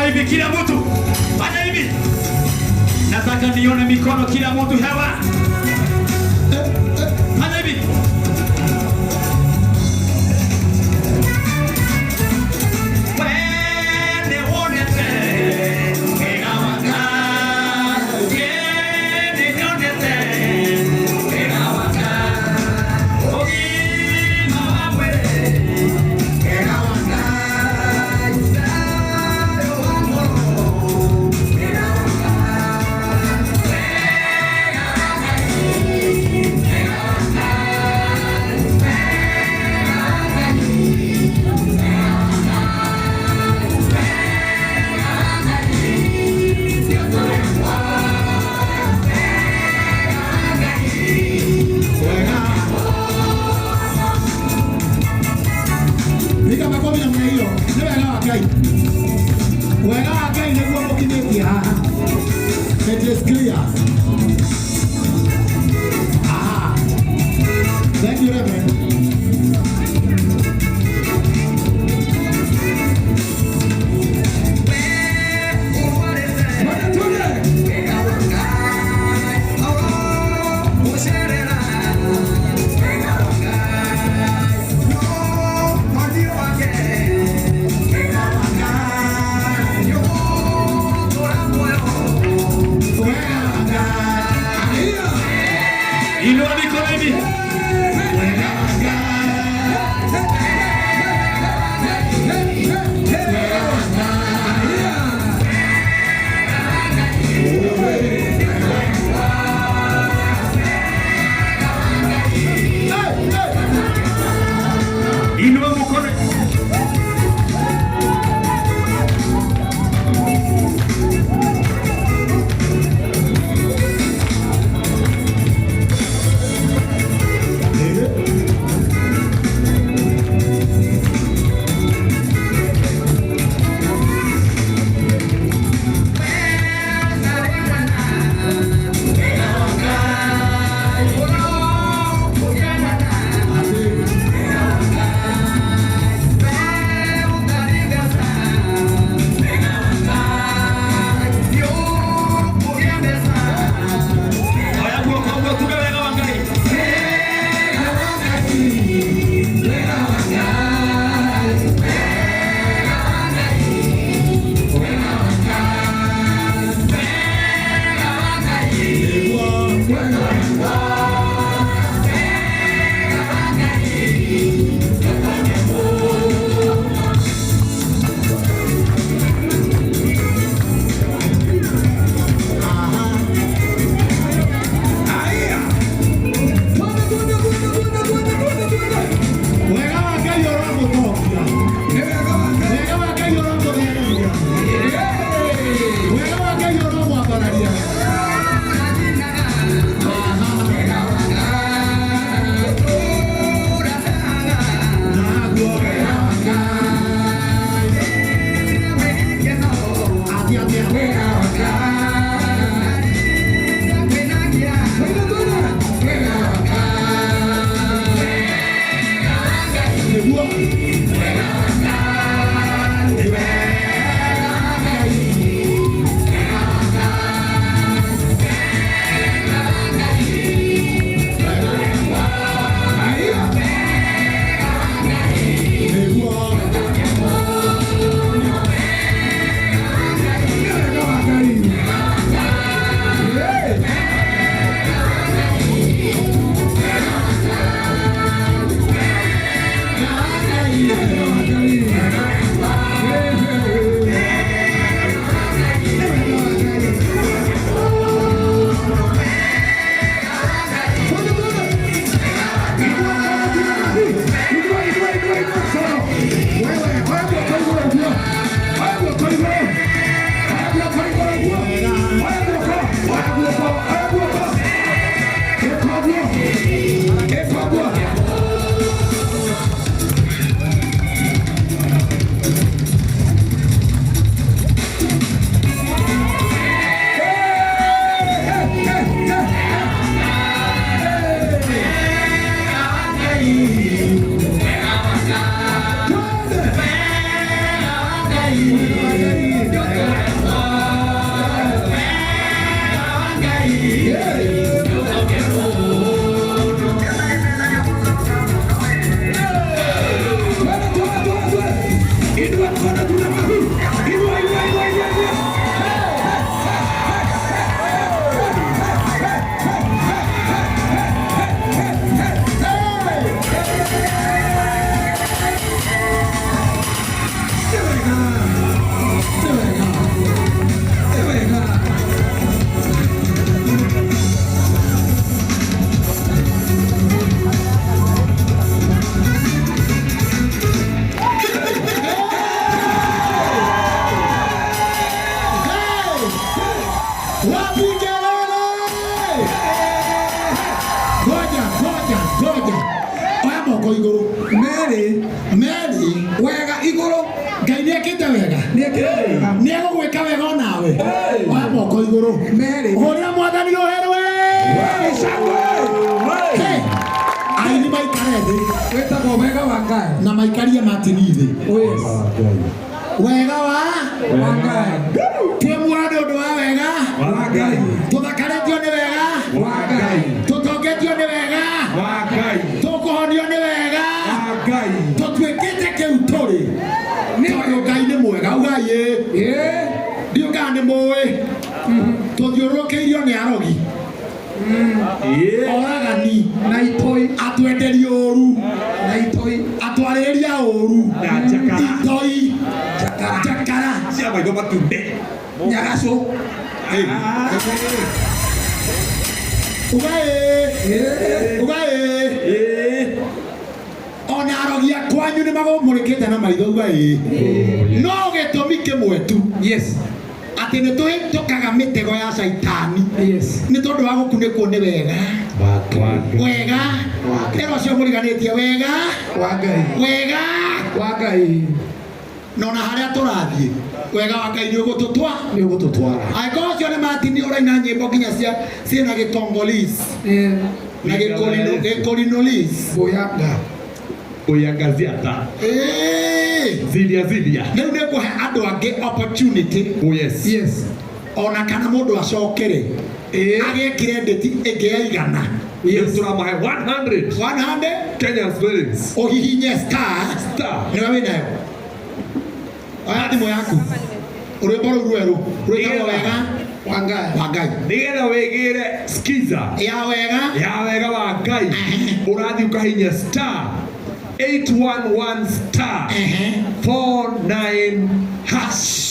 Hewa hivi kila mtu. Fanya hivi. Nataka nione mikono kila mtu hewa. Fanya hivi. Wende wonete, wega wa Ngai. Wende wonete, wega wa Ngai. Ũgima wa mwĩrĩ, wega wa Ngai. Thayũ wa ngoro, wega wa Ngai. Wega wa Ngai, wega wa Ngai, wega wa Ngai, wega wa Ngai, wega wa Ngai, Wega. Piga makofi namna hiyo. Nĩ wega wa Ngai. Wega wa Ngai nĩguo mũkinyĩtie haha. It is clear. Aha. Thank you, Reverend. Twende, twende. Wega wa Ngai. Inua mikono hivi. Wega wa Ngai. Wega wa Ngai. Hey, hey. Inua mkono. Oya guoko guo tuge wega wa Ngai. Wega wa Ngai. Wega wa Ngai. Nĩguo. Wega wa Ngai. Aha. Aya. Twende, twende, twende, twende, twende, twende, twende. Wega wa Ngai ũramũtongia. Nĩ wega wa Ngai. Wega wa Ngai ũramũtheremia. Wega wa Ngai ũramwambararia. Aha. Naguo wega wa Ngai. Atĩa, atĩa? Wega wa Ngai. Twende, twende. Wega wa Ngai. Nĩguo. Wega wa Ngai. Nĩ wega wa Ngai. Wega wa Ngai. Wega wa Ngai. Wega wa Aya. Nĩguo. Nĩ wega wa Ngai. Hey. Wega wa Ngai. Hey, hey, hey. Nĩ wega wa Ngai. Twende, twende. Inua, inua, inua, inua mkono. Wewe, wewe guoko igũrũ ũguo. Oya guoko igũrũ. Oya guoko igũrũ ũguo. Oya guoko, oya guoko, oya guoko. Ĩka ũguo. Ĩka ũguo. Wega igũrũ. Ngai nĩ ekĩte wega. Nĩ ekĩte wega. Nĩ egũgwĩka wega onawe. Oya moko igũrũ. Merĩ. Hũrĩra mwathani rũhĩ. Shangwe. Aini maikare thĩ. Wĩtagwo wega wa Ngai. Na maikarie matini thĩ. Oh yes. Wega wa Wa Ngai. Twĩ muoyo nĩ ũndũ wa wega. Wa Ngai. Tũthakarĩtio nĩ wega. Wa Ngai. Tũtongetio nĩ wega. Wa Ngai. Tũkũhonio nĩ wega. Wa Ngai. Tũtuĩkĩte kĩu tũrĩ. Tondũ Ngai nĩ mwega. Ugai ĩ. Ĩĩ. Ndiũ kana nĩ mũĩ. Tũthiũrũrũkĩirio nĩ arogi. Oragani. Na itoi. Atwenderia ũru. Na itoi. Atwarĩrĩria ũru. Na njakara. Itoi. Njakara. Cia maitho matune. Nyagacũ. Ugai ĩ. Ugai ĩ. Ona arogi a kwanyu nĩ magũmũrĩkĩte na maitho ugai ĩ. No gĩtũmi kĩmwe tu. Yes. Atĩ nĩ tũhĩtũkaga mĩtego ya caitani. Yes. Nĩ tondũ wa gũkunĩkwo nĩ wega. Wega. Ĩro ũcio mũriganĩtie wega. Wa Ngai. Wega. Wa Ngai. Na ona harĩa tũrathiĩ wega wa Ngai nĩ ũgũtũtwa. Nĩ ũgũtũtwara. Angĩkorwo ũcio nĩ Martin ũraina nyĩmbo nginya cia ciĩna gĩkongolese Ĩĩ. na gĩkorinolese. Bũyanga. Uyangaziata. Ĩĩ. Zilia zilia. Rĩu nĩ ngũhe andũ angĩ opportunity. Oh yes. Yes. Ona kana mũndũ acokere. Ĩĩ. Agĩe credit ĩngĩ ya igana. Yes. Turamahe 100 100 Kenyan shillings. Ũhihinye star. Star. Nĩwe wĩnayo. Oya thimũ yaku. Rwĩmbo rũu rwerũ rwĩtagwo wega Wa Ngai. wa Ngai. Nĩgetha wĩgĩre skiza Ya wega. ya wega wa Ngai ũrathiĩ ũkahinya star 811 star 49 hash.